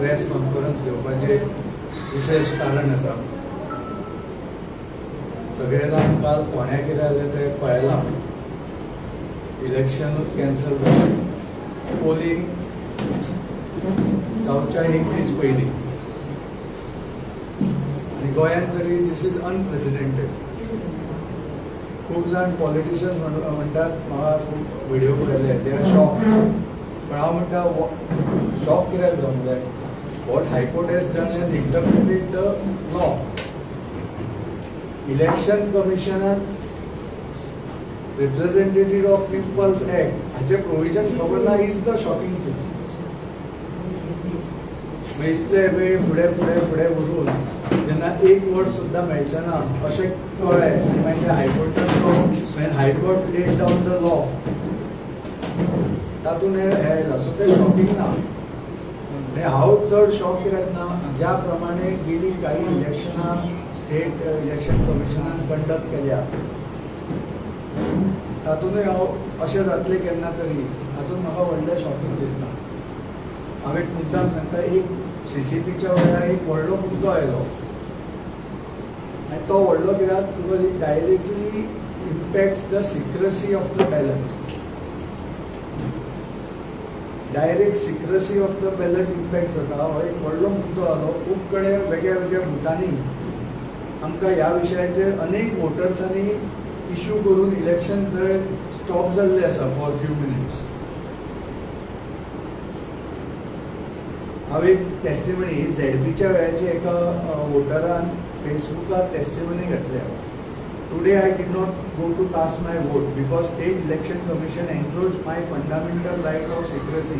Press conference घेवपाचें विशेष कारण आसा. सगळे जाण काल फोंड्या कितें जालें तें पळयलां. इलेक्शनूच कॅन्सल जालें पोलिंग जावच्या एक दीस पयलीं आनी गोंयांत तरी this is unprecedented. खूब जाण पॉलिटिशियन म्हणटात, म्हाका खूब व्हिडिओ पळयले, they are shock. पण हांव म्हणटा, शॉक कित्याक जावंक जाय? What High Court has done has interpreted the law. Election कमिशनान representative of people's act हाचे प्रोविजन खबर ना is the shocking thing. मागीर इतले वेळ फुडें फुडें फुडें व्हरून जेन्ना एक वर्ड सुद्दां मेळचें ना अशें कळ्ळें आनी मागीर ते हायकोर्टान तो when High Court laid down the law, तातूंत हें हें आयलां. सो तें शॉकिंग ना आनी हांव चड शॉक कित्याक ना, ज्या प्रमाणे गेली काही इलेक्शनां स्टेट इलेक्शन कमिशनान कंडक्ट केल्या, तातूंतय हांव अशें जातलें केन्ना तरी हातूंत म्हाका व्हडलें शॉकिंग दिसना. हांव एक मुद्दाम सांगता, एक सीसीपीच्या वेळार एक व्हडलो मुद्दो आयलो आनी तो व्हडलो कित्याक? Because it directly impacts the secrecy of the ballot. Direct secrecy of the ballot impact जाता. हो एक व्हडलो मुद्दो जालो. खूब कडेन वेगळ्या वेगळ्या बुथांनी आमकां ह्या विशयाचेर अनेक वोटर्सांनी इश्यू करून इलेक्शन थंय स्टॉप जाल्लें आसा फॉर फ्यू मिनिट्स. हांव एक टेस्टिमनी, झेडपीच्या वेळाची एका वोटरान फेसबुकार टेस्टिमनी घेतल्या. "Today I did not go to cast my vote because State Election Commission encroach my fundamental right of secrecy."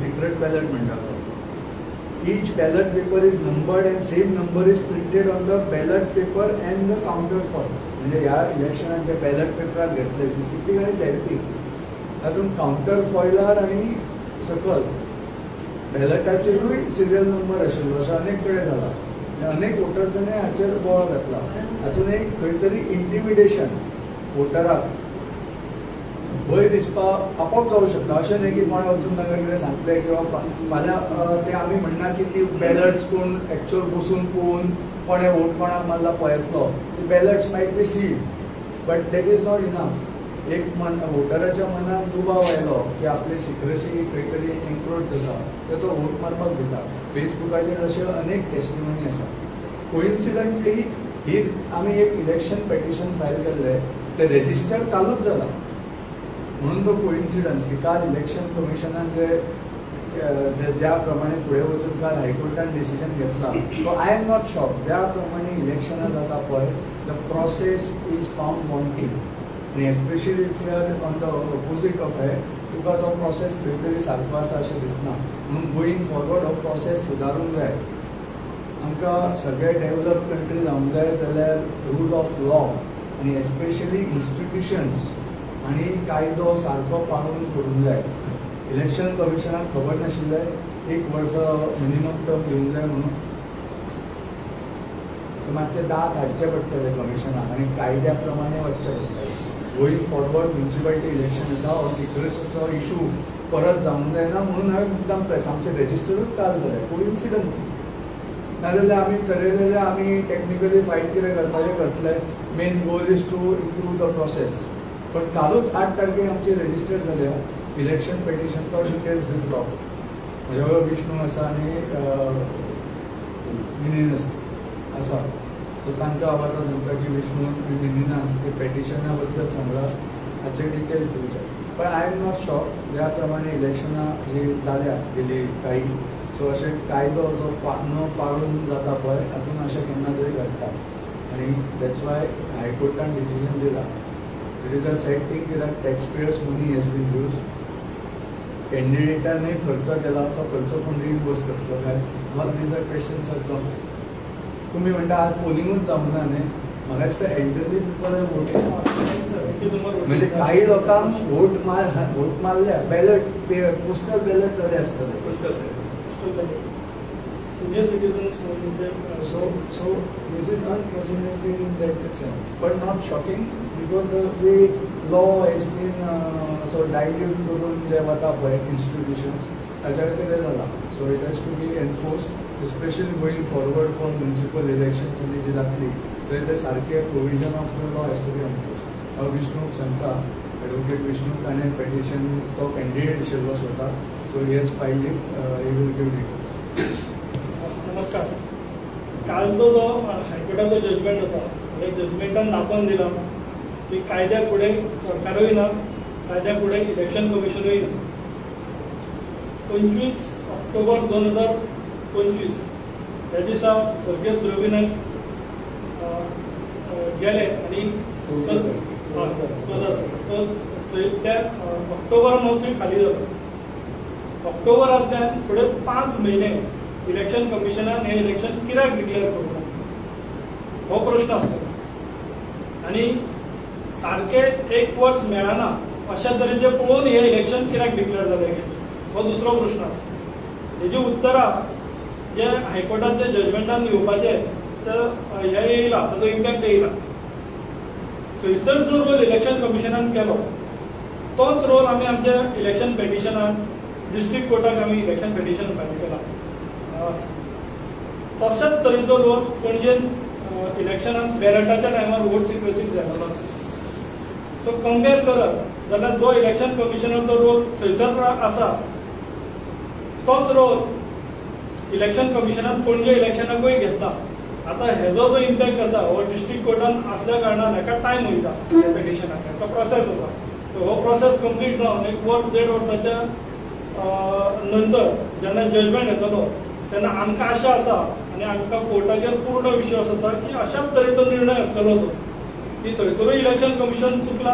Secret ballot म्हणटा तो. "Each ballot paper is numbered and same number is printed on the ballot paper and the counter foil." म्हणजे ह्या इलेक्शनात जे ballot पेपरार घेतले CCP आनी ZP, तातूंत counter फॉयलार आनी सकल बॅलटाचेरूय सिरियल नंबर आशिल्लो. अशें अनेक कडेन जाला आनी अनेक वोटर्सांनी हाचेर बोवाळ घातला. हातूंत एक खंय तरी इंटिमिडेशन, वोटराक भंय दिसपा आपोआप जावं शकता. अशें न्ही की कोणें वचून तांकां कितें सांगलें किंवा फाल्यां ते आमी म्हणना की ती बॅलट्स कोण एक्च्युअल बसून पळोवन कोणें वोट कोणाक मारला पळयतलो. ती ballots might be sealed, but that is not enough. एक मन वोटराच्या मनात दुबाव आयलो की आपली सिक्रेसी खंय तरी एन्क्रोच जाता तर तो वोट मारपाक भिता. फेसबुकाचेर अश्यो अनेक टेस्टिमनी आसा. कोइन्सिडंटली ही आमी एक इलेक्शन पेटिशन फायल केल्लें, तें रेजिस्टर कालूच जाला. म्हणून तो कोइन्सिडन्स की काल इलेक्शन कमिशनान जे जे ज्या प्रमाणे फुडें वचून काल हायकोर्टान डिसिजन घेतला, so I am not shock. ज्या प्रमाणे इलेक्शनां जाता पळय, the process is found wanting आनी especially if you are on the opposite of हे, तुका तो प्रोसेस खंय तरी सारको आसा अशें दिसना. म्हणून गोईंग फॉरवर्ड हो प्रोसेस सुदारूंक जाय. आमकां सगळे डेव्हलप कंट्री जावंक जाय जाल्यार रूल ऑफ लॉ आनी एस्पेशली इन्स्टिट्युशन्स आनी कायदो सारको पाळून करूंक जाय. इलेक्शन कमिशनाक खबर नाशिल्लें एक वर्स मिनिमम टर्म दिवंक जाय म्हणून? सो मातशे दांत हाडचे पडटले कमिशनाक आनी कायद्या प्रमाणे वचचें पडटलें. गोईंग फॉरवर्ड म्युन्सिपालिटी इलेक्शन येता, हो सिक्रेसीचो इशू परत जावंक जायना म्हणून हांवें मुद्दाम प्रेस. आमचें रेजिस्टरूच काल जालें, कोइन्सिडंट. नाजाल्यार आमी ठरयलेलें, आमी टॅक्निकली फायट कितें करपाचें करतले. Main goal is to improve the process. पण कालूच 8 तारखेक आमची रेजिस्टर जाल्या इलेक्शन पेटिशन. तो डिटेल्स दितलो. म्हज्या बरोबर विष्णू आसा आनी मिनीन आसा. सो तांकां हांव आतां सांगता की विष्णू आनी मिनीनान ते पेटिशना बद्दल सांगलां, हाचे डिटेल्स दिवचे. पण I am not shock. ज्या प्रमाणे इलेक्शनां जी जाल्या गेली काही, सो अशें कायदो जो न पाळून जाता पळय, तातूंत अशें केन्ना तरी घडटा आनी that's why हायकोर्टान डिसिजन दिला. It is a sad thing कित्याक tax payers money has been use. कॅन्डिडेटानूय खर्च केला, तो खर्च कोण रिइम्बर्स करतलो काय? All these are questions are come. तुमी म्हणटा आज पोलिंगूच जावंक ना न्ही. म्हाका दिसता एल्डरली पिपल वोटींग, म्हणजे काही लोकांक वोट मारल्या, बॅलट, पोस्टल बॅलट जाले आसतले. सिनियर सिटीजन्स म्हणजे So this is unprecedented in that sense, but not shocking because the way law has been so dilute करून जे वता पळय institutions. ताच्या खातीर हें जाला. So it has to be enforced, especially going forward for municipal elections आनी जी जातली थंय ते सारके provision of the law has to be enforced. हांव विष्णूक सांगता, एडवोकेट विष्णू, ताणें पेटिशन, तो कॅन्डिडेट आशिल्लो स्वता, so he has filed it, he will give details. नमस्कार. कालचो जो हायकोर्टाचो जजमेंट आसा, त्या जजमेंटान दाखोवन दिला की कायद्या फुडें सरकारूय ना, कायद्या फुडें इलेक्शन कमिशनूय ना. 25 ऑक्टोबर 2025 ह्या दिसा सर्गेस्त रवी नायक अ, अ, गेले आनी 14 तारखेर. हय, 14 तारखेर. सो थंय त्या ऑक्टोबरान हो सीट खाली जालो. ऑक्टोबरांतल्यान फुडें 5 म्हयने इलेक्शन कमिशनान हें इलेक्शन कित्याक डिक्लेअर करूंक ना हो प्रश्न आसता. आनी सारकें एक वर्स मेळना अशा तरेचें पळोवन हें इलेक्शन कित्याक डिक्लेअर जालें हो दुसरो प्रश्न आसा. हेजी उत्तरां जे हायकोर्टाच्या जजमेंटान येवपाचे तर हे येयला, ताजो इम्पॅक्ट येयला. थंयसर जो रोल इलेक्शन कमिशनान केलो तोच रोल आमी आमच्या इलेक्शन पेटिशनान डिस्ट्रिक्ट कोर्टाक आमी इलेक्शन पेटिशन फायल केला. तशेंच तरेचो रोल पणजेन इलेक्शनान बॅलटाच्या टायमार वोट सिक्रेसी जालेलो. सो कंपेर करत जाल्यार जो इलेक्शन कमिशनरचो रोल थंयसर आसा तोच रोल इलेक्शन कमिशनान पणजे इलेक्शनाकूय घेतला. आतां हेजो जो इम्पॅक्ट आसा हो डिस्ट्रिक्ट कोर्टान आसल्या कारणान हेका टायम वयता, पेटिशनाक हेका प्रोसेस आसा. सो हो प्रोसेस कंप्लीट जावन एक वर्स देड वर्साच्या नंतर जेन्ना जजमेंट येतलो तेन्ना आमकां आशा आसा आनी आमकां कोर्टाचेर पूर्ण विश्वास आसा की अशाच तरेचो निर्णय आसतलो तो, की थंयसरूय इलेक्शन कमिशन चुकला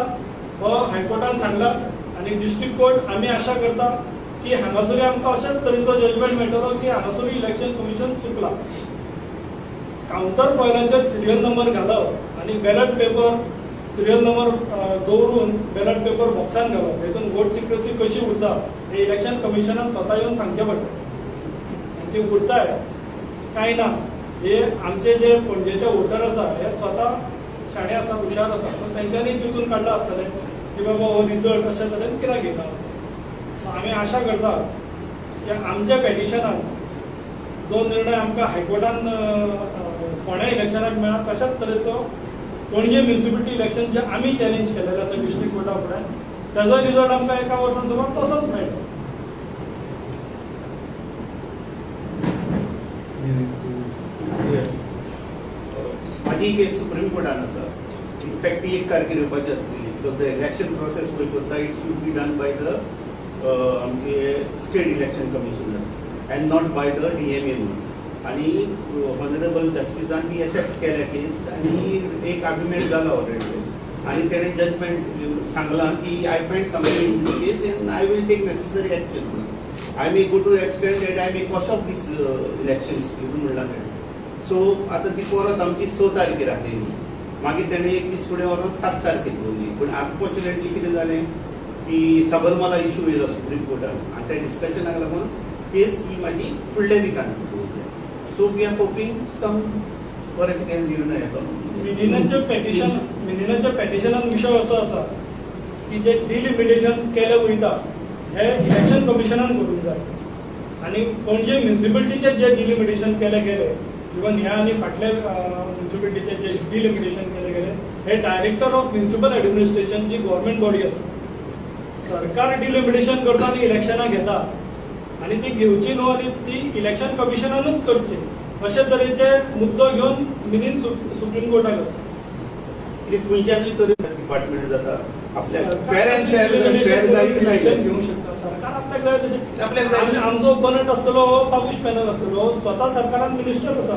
हो हायकोर्टान सांगला आनी डिस्ट्रिक्ट कोर्ट आमी आशा करता की हांगासरूय आमकां अशाच तरेचो जजमेंट मेळटलो की हांगासरूय इलेक्शन कमिशन चुकला. काउंटर फॉयलाचेर सिरियल नंबर घालप आनी बॅलट पेपर सिरियल नंबर दवरून बॅलट पेपर बॉक्सान घालप हेतून वोट सिक्रेसी कशी उरता हे इलेक्शन कमिशनान स्वता येवन सांगचें पडटा. आनी ती उरताय काय ना हे आमचे जे पणजेचे वोटर आसा हे स्वता शाणे आसा, हुशार आसा. सो तेंच्यांनी चिंतून काडलां आसतलें की बाबा हो रिजल्ट अशा तरेन कित्याक येयला आसतलो. आमी आशा करता की आमच्या पेटिशनान जो निर्णय आमकां हायकोर्टान फोंड्या इलेक्शनाक मेळ्ळा तशाच तरेचो पणजे म्युनिसिपलिटी इलेक्शन जे आमी चॅलेंज केलेलें आसा डिस्ट्रिक्ट कोर्टा फुडें तेजो रिजल्ट आमकां एका वर्सान सुमार तसोच मेळटलो. म्हाजी केस सुप्रीम कोर्टान आसा. इनफॅक्ट ती 1 तारखेर येवपाची आसली because the election process पळय करता, it should be done by the आमचे state election commissioner and not by the DMA म्हणून. आनी ऑनरेबल जस्टिसान ती एक्सेप्ट केल्या केस आनी एक आर्ग्युमेंट जाला ऑलरेडी आनी तेणें जजमेंट सांगलां की I find something in this case and I will take necessary action म्हणून. I may go to extent that I may quash off this elections हितून म्हणलां तेणें. सो आतां ती परत आमची 6 तारखेर आसलेली, मागीर तेणें एक दीस फुडें व्हरोन 7 तारखेर दवरली. पूण अनफॉर्च्युनेटली कितें जालें की सबरमाला इशू येयलो सुप्रीम कोर्टान आनी त्या डिस्कशनाक लागून केस ही म्हाजी फुडल्या विकान दवरल्या. So we are hoping some बरें कितें निर्णय येतलो. मिनिनाच्या पेटिशनान विशय असो आसा की जे डिलिमिटेशन केलें वयता हे इलेक्शन कमिशनान करूंक जाय आनी पणजे म्युनिसिपलिटीचे जे डिलिमिटेशन केले गेले, इवन ह्या आनी फाटले म्युनिसिपलिटीचे जे डिलिमिटेशन केले गेले, हे डायरेक्टर ऑफ म्युनिसिपल एडमिनिस्ट्रेशन जी गव्हर्मेंट बॉडी आसा, सरकार डिलिमिटेशन करता आनी इलेक्शनां घेता आनी ती घेवची न्हू आनी ती इलेक्शन कमिशनानूच करची अशे तरेचे मुद्दो घेवन मिनीन सुप्रीम कोर्टाक आसा. कित्याक खंयच्यानूय तरी डिपार्टमेंट जाता आपल्याक फेर अँड फेर फेर जायच डिसिजन नाही. घेवंक शकता सरकार आपल्याक जाय तशें. आपल्याक जाय तशें. आमचो ओपोनंट आसतलो हो बाबूश पॅनल आसतलो, हो स्वता सरकारान मिनिस्टर आसा,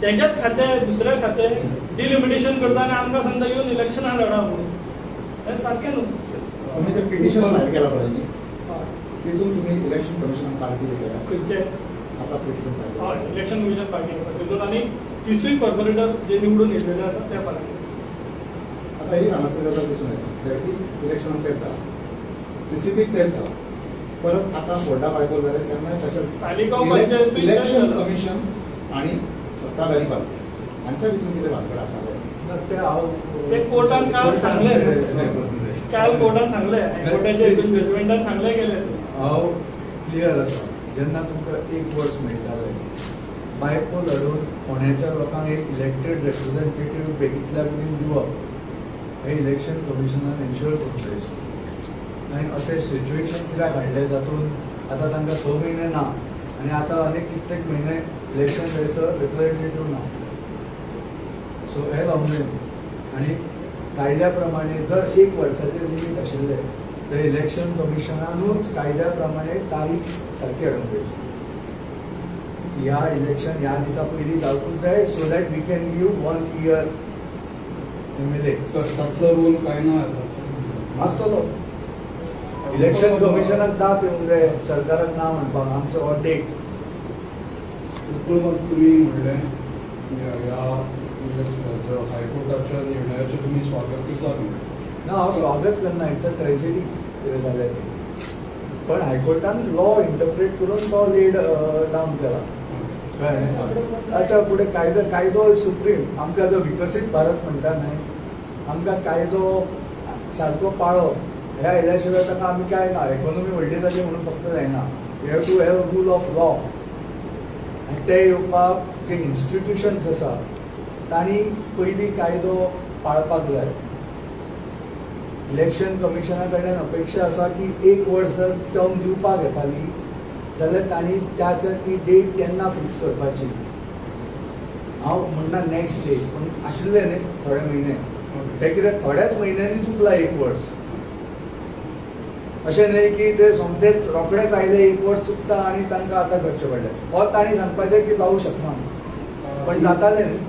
तेज्याच खातें दुसऱ्या खातें डिलिमिटेशन करता आनी आमकां सांगता येवन इलेक्शनां लढा म्हणून. हें सारकें न्हू. तुम्ही ते पिटिशन फायल केला पळय न्ही, हय. तितून तुम्ही इलेक्शन कमिशनान पार्टी केल्या? खंयचे? आता पिटिशन फायल. हय, इलेक्शन कमिशन पार्टी आसा तितून आनी तिसूय कॉर्पोरेटर जे निवडून येयलेले आसा त्या पार्टी आसा. आता ही हांगासर गजाल दिसून येता, झेडपी इलेक्शनाक तेच जाला, सीसीपीक तेच जाला, परत आतां फोंडा बायपोल जालें तेन्ना तशेंच. तालिगांव पंचायतूय इलेक्शन तेच जाला. कमिशन आणि सत्ताधारी पार्टी हांच्या भितून कितें भानगड आसा काय? ना, ते हांव ते कोर्टान काल सांगलें. काल कोर्टान सांगलें, हायकोर्टाच्या हितून जजमेंटान सांगलें गेलें. हांव क्लियर आसा. जेन्ना तुमकां एक वर्स मेळटालें बायपोल हाडून फोंड्याच्या लोकांक एक इलेक्टेड रिप्रेझेंटेटीव बेगींतल्या बेगीन दिवप हें इलेक्शन कमिशनान एन्श्योर करूंक जाय आशिल्लें. आनी अशें सिच्युएशन कित्याक हाडलें जातूंत आतां तांकां 6 म्हयने ना आनी आतां आनीक कित्येक म्हयने इलेक्शन जायसर रिप्रेझेंटेटीव ना. सो हें जावंक जाय आनी कायद्या प्रमाणे जर एक वर्साचें लिमीट आशिल्लें तर इलेक्शन कमिशनानूच कायद्या प्रमाणे तारीख सारकी हाडूंक जाय, ह्या इलेक्शन ह्या दिसा पयलीं जावपूच जाय, so that we can give one year MLA. सरकारचो रोल काय ना आता. आसतलो. इलेक्शन कमिशनाक दाद येवंक जाय सरकाराक ना म्हणपाक आमचो हो डेट. उत्पल, तुमी म्हणलें ह्या इलेक्शन हायकोर्टाच्या निर्णयाचें तुमी स्वागत करतात म्हणून. ना, हांव स्वागत करना. It's a tragedy कितें जालें तें, पण हायकोर्टान लॉ इंटरप्रेट करून तो लेड डावन केला, कळ्ळें? आतां फुडें कायदो, कायदो सुप्रीम. आमकां जो विकसीत भारत म्हणटा न्हय, आमकां कायदो सारको पाळप ह्या आयल्या शिवाय ताका आमी काय ना. इकॉनॉमी व्हडली जाली म्हणून फक्त जायना, you have to have rule of law. आनी ते येवपाक जे इन्स्टिट्युशन्स आसा तांणी पयलीं कायदो पाळपाक जाय. इलेक्शन कमिशना कडल्यान अपेक्षा आसा की एक वर्स जर टर्म दिवपाक येताली जाल्यार तांणी त्याच्या ती डेट केन्ना फिक्स करपाची. हांव म्हणना नेक्स्ट डे, पूण आशिल्ले न्ही थोडे म्हयने. ते कितें थोड्याच म्हयन्यांनी चुकला एक वर्स. अशें न्हय की ते सोमतेच रोखडेच आयले, एक वर्स चुकता आनी तांकां आतां करचें पडलें. हो तांणी सांगपाचें की जावूं शकना, पण जातालें न्ही.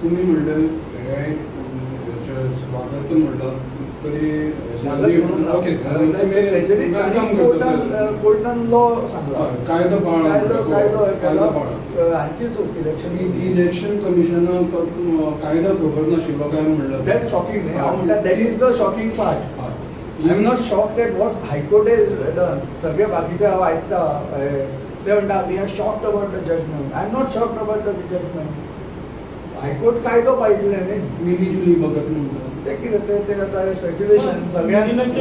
तुमी म्हणले हे हेचें स्वागत म्हणलां तरी स्वागत म्हणून ओके, तुम्ही काम करता. कोर्टान लॉ सांगला. हय, कायदो पाळा. कायदो, कायदो हे कायदो केला. पाळा. हांची चूक इलेक्शन इलेक्शन कमिशनाक कायदो खबर नाशिल्लो काय म्हणलं. That shocking न्ही. हांव म्हणटा, that is the shocking part. I am not shocked at what High Court has done. सगळे बाकीचे हांव आयकता ते म्हणटा, we are shocked about the judgment. I am not shocked about the judgment. High Court कायदो पाळटले न्ही. मिली जुली भगत म्हणटा. ते कितें ते ते आतां स्पेक्युलेशन सगळ्यांक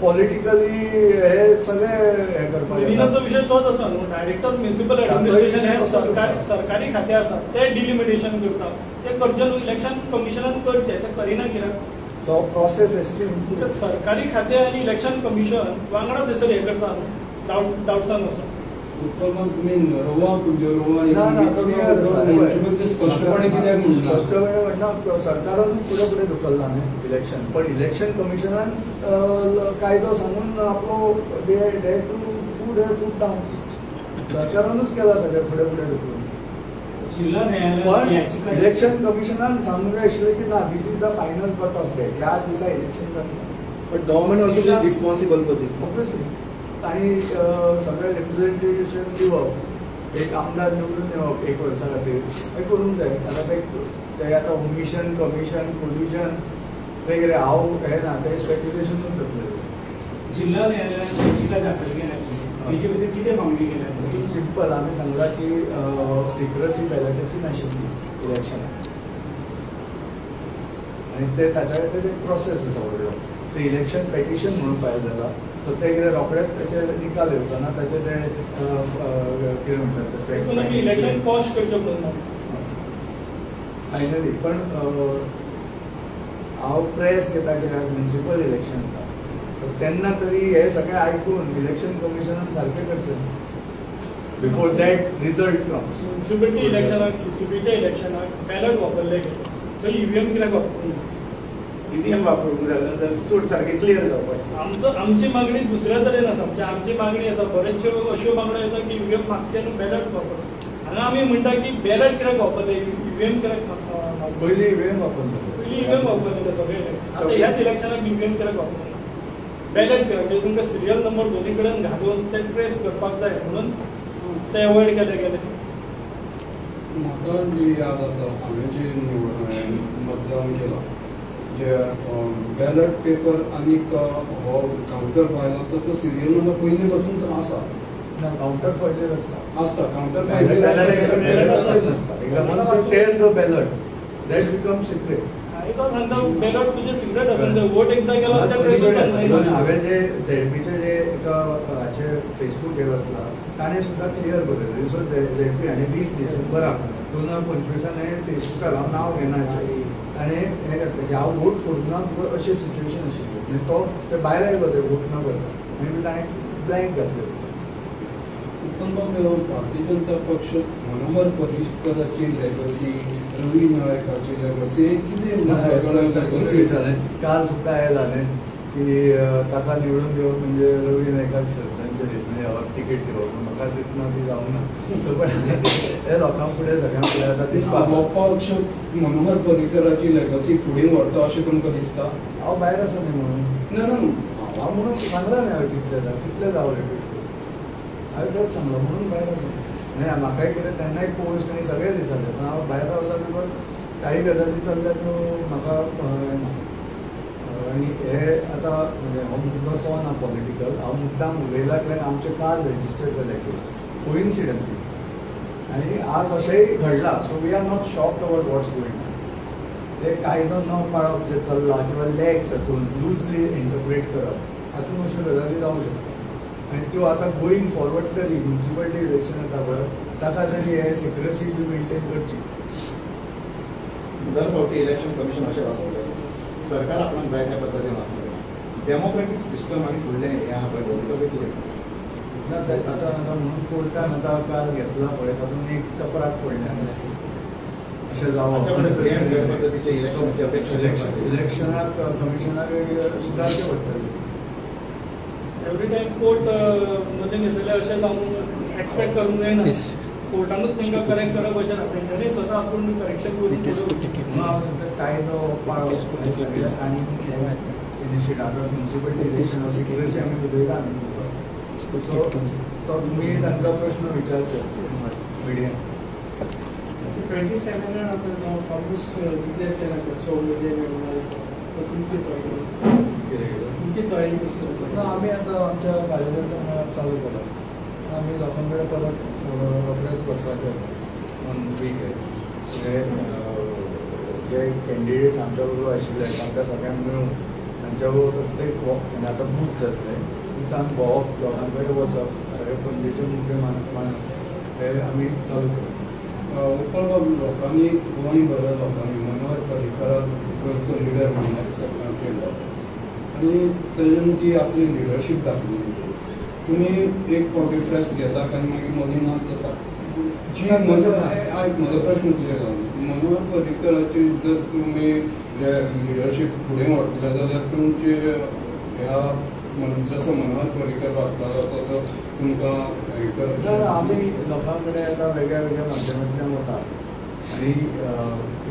पॉलिटिकली हे सगळे हे करपाक मिलिनाचो विशय तोच आसा न्हू, डायरेक्टर म्युनिसिपल ऍडमिनिस्ट्रेशन हे सरकारी सरकारी खातें आसा, ते डिलिमिटेशन करता. ते करचें न्हू, इलेक्शन कमिशनान करचें, ते करिना कित्याक? सो प्रोसेस एस तुमकां सरकारी खातें आनी इलेक्शन कमिशन वांगडा थंयसर हें करता न्हू, डावट डावट्सान आसा. उत्पल, तुम्ही नरोवा कुंजरोवा ना ना clear आसा. ते स्पश्टपणे कित्याक म्हणना? स्पश्टपणे म्हणना, सरकारानूच फुडें फुडें धुकल्ला न्ही इलेक्शन, पण इलेक्शन कमिशनान कायदो सांगून आपलो they they to put their foot down. सरकारानूच केला सगळें फुडें फुडें धुकलून. जिल्हा न्यायालयात पण याचिका इलेक्शन कमिशनान सांगूंक जाय आशिल्लें की ना, this is the final cut off date, ह्या दिसा इलेक्शन जातलें. But government also be responsible for this. Obviously तांणी सगळे रिप्रेझेंटेशन दिवप, एक आमदार निवडून येवप एक वर्सा खातीर, हें करूंक जाय. आतां ते ते आतां ओमिशन, कमिशन, कोल्युजन, ते कितें हांव हें ना, ते स्पेक्युलेशनूच जातलें. जिल्हा न्यायालयात याचिका दाखल केल्या, तेजे भितर कितें मागणी केल्या? सिंपल, आमी सांगला की सिक्रसी बॅलटाची नाशिल्ली इलेक्शनाक आनी ते ताच्या खातीर एक प्रोसेस आसा व्हडलो. ते इलेक्शन पेटिशन म्हणून फायल जाला. सो ते कितें रोखडेच तेचे निकाल येवचो ना. ताचे ते कितें म्हणटात ते तितून आमी इलेक्शन कॉस्ट करचें पडना. फायनली पण हांव प्रेस घेता कित्याक म्युनिसिपल इलेक्शन येता, सो तेन्ना तरी हे सगळें आयकून इलेक्शन कमिशनान सारकें करचें before that result comes. Municipality इलेक्शनाक, सीसीपीच्या इलेक्शनाक बॅलट वापरले गेले, थंय ईव्हीएम कित्याक वापरूंक ना? ईव्हीएम वापरूंक जाय जाल्यार स्टूड सारकें क्लियर जावपाचें. आमचो आमची मागणी दुसऱ्या तरेन आसा. म्हणजे आमची मागणी आसा, बरेचश्यो अश्यो मागण्यो येता की ईव्हीएम मागचे न्हू, बॅलट वापर. हांगा आमी म्हणटा की बॅलट कित्याक वापरले, ईव्हीएम कित्याक वापरले? पयलीं ईव्हीएम वापरले. पयलीं ईव्हीएम वापरलेले सगळे इलेक्शन. आतां ह्याच इलेक्शनाक ईव्हीएम कित्याक वापरना, बॅलट कित्याक? म्हणजे तुमकां सिरियल नंबर दोन्ही कडेन घालून ते ट्रेस करपाक जाय म्हणून ते एवॉयड केले गेले. म्हाका जी याद आसा, हांवें जी निवड मतदान केलां, जे बॅलट पेपर आनीक हो कावंटर फायल आसता, तो सिरियल नंबर पयलीं पासून आसा. ना, काउंटर फॉयलर आसता. आसता कावंटर. बॅलट नासता. एकदा once you tear the ballot, that becomes secret. हांवें तो सांगता, बॅलट तुजें सिक्रेट आसून जाय. वोट एकदां गेलो ते ट्रेस हांवें जे झेडपीचे जे एका हाचे फेसबूक हे बसला ताणें सुद्दां क्लियर बरयलें. रिसोर्स झेडपी हाणें 20 डिसेंबराक 2025 हें फेसबुकार, हांव नांव घेना हाचें, ताणें हें घातलें की हांव वोट करूंक ना because अशें सिच्युएशन आशिल्लें. म्हणजे तो ते भायर आयलो ते वोट न करता आनी ताणें ब्लँक घातलें. उत्पल बाब, भारतीय जनता पक्ष मनोहर पर्रीकराची लेगसी, रवी नायकाची लेगसी, कितें लेगसी? काल सुद्दां हें जालें की ताका निवडून दिवप म्हणजे रवी नायकाक श्रद्धांजली, म्हणजे तिकीट दिवप. पूण म्हाका दितना ती जावंक ना. सो पण हे लोकां फुडें, सगळ्यां फुडें आतां दिसपाक हो पक्ष मनोहर पर्रीकराची लेगसी फुडें व्हरता अशें तुमकां दिसता? हांव भायर आसा न्ही म्हणून. ना ना. हांव म्हणून सांगलां न्ही हांवें, कितले जावं कितले जावं रिपीट करून हांवें तेंच सांगलां, म्हणून भायर आसा. न्ही, म्हाकाय कितें तेन्नाय पोस्ट आनी सगळें दितालें, पण हांव भायर रावला because काही गजाली चल्ल्या त्यो म्हाका हें ना. आनी हे आतां म्हणजे हो मुद्दो तो ना पॉलिटिकल. हांव मुद्दाम उलयला कित्याक आमचे काल रेजिस्टर्ड जाले केस कोइन्सिडंटली आनी आज अशेंय घडलां, so we are not shocked about what's going. ते कायदो न पाळप जे चल्लां किंवा लॅक्स हातून लुजली इंटरप्रेट करप, हातून अश्यो गजाली जावंक शकता आनी त्यो आतां गोईंग फॉरवर्ड तरी म्युन्सिपालिटी इलेक्शन येता पळय, ताका तरी हे सिक्रेसी बी मेंटेन करची. दर फावटी इलेक्शन कमिशन अशें वापरलें, सरकार आपणाक जाय त्या पद्दतीन वापरलें. डेमोक्रेटीक सिस्टम आनी फुडलें हें आहा पळय, भवितव्य कितें? ना, ते आतां आतां म्हणून कोर्टान आतां काल घेतला पळय, तातूंत एक चपराक पडलें अशें हाच्या फुडें फ्री अँड फेअर जावप. पद्दतीचे इलेक्शनाची अपेक्षा. इलेक्शनाक कमिशनाक सुदारचें पडटलें. एवरी टायम कोर्ट मदीं घेतलें अशें जावन एक्सपेक्ट करूंक जायना. कोर्टानूच तांकां करेक्ट करप अशें ना, तेंच्यांनी स्वता आपूण करेक्शन करून. म्हणून हांव सांगता, कायदो पाळप हें सगळें आनी इनिशिएट. आतां म्युन्सिपालिटी इलेक्शन सिक्रेसी आमी उलयला न्ही, सो तो तुमी तांचो प्रश्न विचारचो मिडियान. 27 आता काँग्रेस डिक्लेअर केला का सो विजय मेळणार, तर तुमची तयारी? कितें कितें? तुमची तयारी कशी ना. आसा? आमी आतां आमच्या कार्यकर्त्यां मेळप चालू केला. आमी लोकां कडेन परत रोखडेच वचपाचे आसा वन वीक. म्हणजे जे कॅन्डिडेट्स आमच्या बरोबर आशिल्ले तांकां सगळ्यांक मेळून तांच्या बरोबर प्रत्येक म्हणजे आतां बूथ जातले, बुथान भोंवप, लोकां कडेन वचप, सगळे पणजेचे मुद्दे मांडप हे आमी चालू केले. उत्पल बाब, लोकांनी, गोंयभर लोकांनी मनोहर पर्रीकराक गोंयचो लिडर म्हणून एक्सेप्ट केलो आनी तेज्यान ती आपली लिडरशीप दाखयली. तुमी एक फावटी प्रेस घेता आनी मागीर मदीं नाच जाता. जी आयक, म्हजो प्रश्न क्लियर जावना. मनोहर पर्रीकराची जर तुमी लिडरशीप फुडें व्हरतले जाल्यार तुमचे ह्या जसो मनोहर पर्रीकर वागतालो तसो तुमकां हें करप? तर आमी लोकां कडेन आतां वेगळ्या वेगळ्या माध्यमांतल्यान वता आनी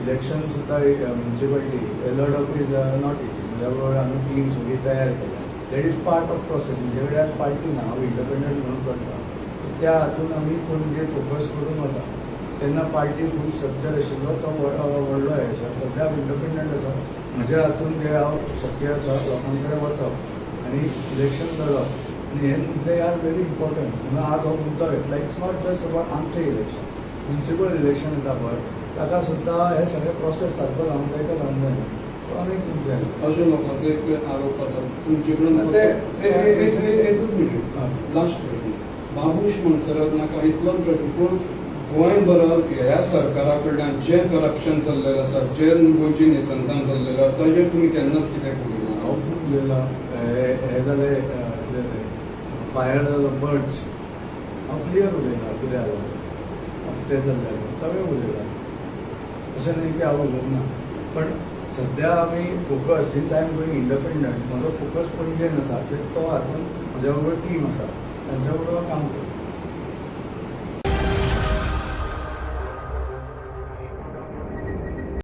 इलेक्शन सुद्दां म्युन्सिपालिटी लढप is not easy. म्हज्या बरोबर आमी टीम सगळी तयार केल्या. That is part of process. म्हजे कडेन आज पार्टी ना, हांव इंडिपेंडंट म्हणून करता. सो त्या हातून आमी पणजे फोकस करून वता. तेन्ना पार्टी फूल स्ट्रक्चर आशिल्लो तो व्हडलो हें आसा. सद्या हांव इंडिपेंडंट आसा. म्हज्या हातून जे हांव शक्य आसा लोकां कडेन वचप आनी इलेक्शन लढप आनी हे मुद्दे are very important म्हणून आज हो मुद्दो घेतला. It's not just about आमचें इलेक्शन, म्युन्सिपल इलेक्शन येता पळय, ताका सुद्दां हे सगळे प्रोसेस सारको जावंक जाय काय जावंक जायना. सो अनेक मुद्दे आसा. अशे लोकांचो एक आरोप जाता तुमचे कडेन. एकूच मिनीट, लास्ट प्रश्न. बाबूश मोन्सेरात नाका इतलोच प्रश्न, पूण गोंयभरात ह्या सरकारा कडल्यान जें करप्शन चल्लेलें आसा, जे गोंयचें निसंतान चल्लेलें आसा, ताजेर तुमी केन्नाच कितें उलयना. हांव खूब उलयलां. हे हे जालें, कितें तें फायर जालो बर्ड्स, हांव क्लियर उलयलां. कितें जालें, हफ्ते चल्ले, सगळें उलयलां. अशें न्ही की हांव उलोवंक ना. पण सद्या आमी focus, since I am going independent, म्हजो फोकस पणजेन आसा की तो हातून म्हज्या बरोबर टीम आसा, तांच्या बरोबर काम करता.